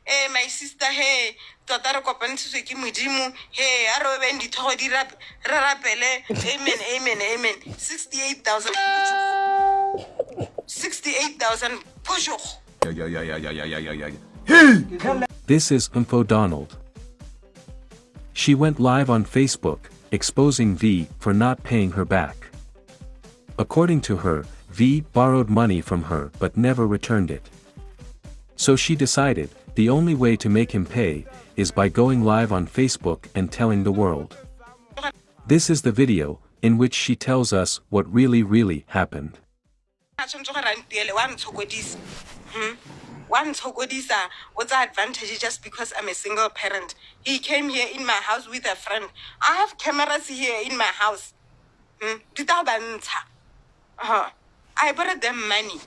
Ee, my sister, he tota re kopantshitswe ke Modimo. He a re obeng dithogo di re rapele. Amen, amen, amen. 68,000, 68,000 phošogo. Ya ya ya ya ya ya ya ya. Hey! This is Mpho Donald. She went live on Facebook, exposing V for not paying her back. According to her, V borrowed money from her but never returned it. So she decided, the only way to make him pay, is by going live on Facebook and telling the world. This is the video, in which she tells us what really really happened. A tshwanetse gore a ntuele, wa ntshokodisa. Wa ntshokodisa, o tsaya advantage just because I'm a single parent. He came here in my house with a friend. I have cameras here in my house. Di tla ba ntsha. I borrowed them money.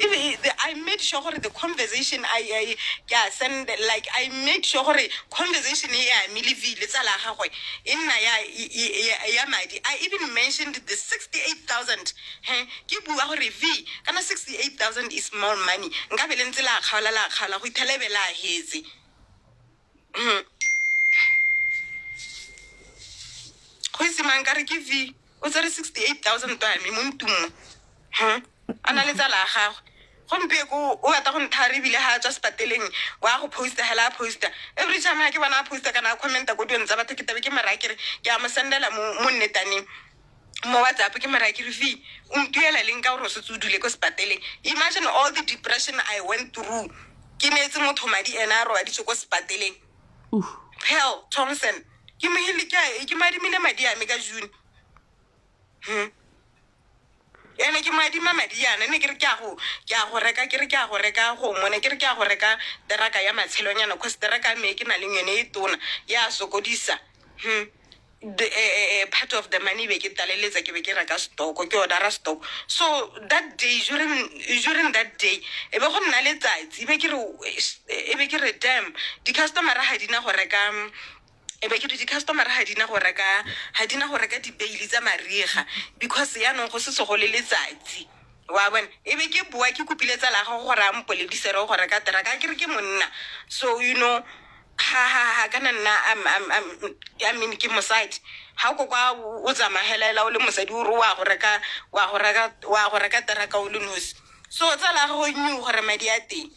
Even I made sure gore the conversation I ke a send, like I made sure gore conversation e ya me le V le tsala ya gagwe e nna ya madi. I even mentioned the 68,000. He ke bua gore V kana 68,000 is small money. Nka be le ntse la kgaola la kgaola go ithela e be la hetse. Go itse mang ka re ke V o tsere 68,000 wa me mo ntung mo. A na le tsala ya gagwe. Gompieko o batla go nthara ebile ga a tswa sepateleng wa go posta hela a posta. Every time ha ke bona a posta kana a commenta ko dilong tsa batho ke tabe ke mo raya ke re ke a mo sendela mo nnetaneng mo WhatsApp ke mo raya ke re V o ntuela leng ka gore o setse o dule ko sepateleng. Imagine all the depression I went through. Ke neetse motho madi ena a robaditswe ko sepateleng. Pearl Thompson ke mo hile ke mo adimile madi a me ka June. Ene ke mo adima madi yana ne ke re ke a go ke a go reka ke re ke a go reka gongwe ne ke re ke a go reka teraka ya matshelonyana cause teraka me ke na leng yone e tona ya sokodisa. The part of the money be ke taleletsa ke be ke reka stock ke ordera stock. So that day during that day e be go nna letsatsi e be ke re e be ke re damn di-customer ga di na go reka e be ke re di-customer ga di na go reka ga di na go reka dipeili tsa mariga because yaanong go setse go le letsatsi. Wa bona e be ke bua ke kopile tsala ya gago gore a mpoledise re go reka teraka ke re ke monna. So you know ha ha ha kana nna I mean ke mosadi ha ko kwa o tsamaya hela o le mosadi o re wa go reka wa go reka wa go reka teraka o le nosi. So tsala ya gago knew gore madi a teng.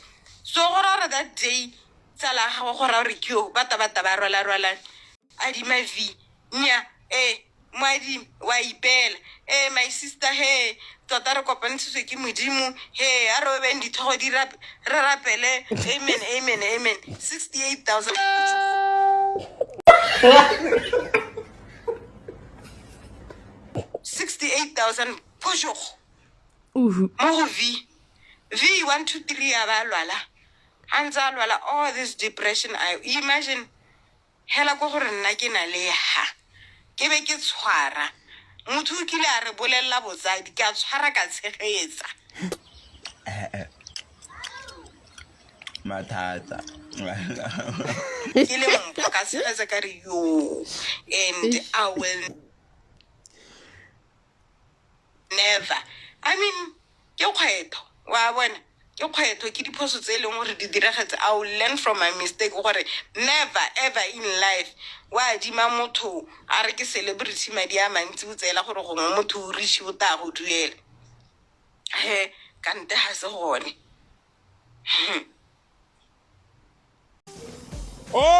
So go ra gore that day tsala ya gago go ra gore ke yo bata bata ba rwala rwala adima V nya moadimi wa ipeela. Ee, my sister, he tota re kopantshitswe ke Modimo. He a re obeng dithogo di re rapele. Amen, amen, amen. 68,000. 68,000 phošogo mo go V. V 1 2 3 ya ba lwala. Ha ntse a lwala all this depression I imagine hela ko gore nna ke na le ha ke be ke tshwara motho o kile a re bolella botsadi ke a tshwara ka tshegetsa mathata ke le mpho ka tshegetsa ka re yo and I will never. I mean ke kgwetho wa bona ke kgwetho ke diphoso tse e leng gore di diragetse. I will learn from my mistake gore never ever in life wa adima motho a re ke celebrity madi a mantsi o tseela gore gongwe motho o rich o tla go duela. He kante ga se gone. All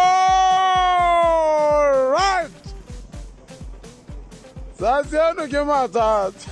right. Tsatsi ano ke matsatsi.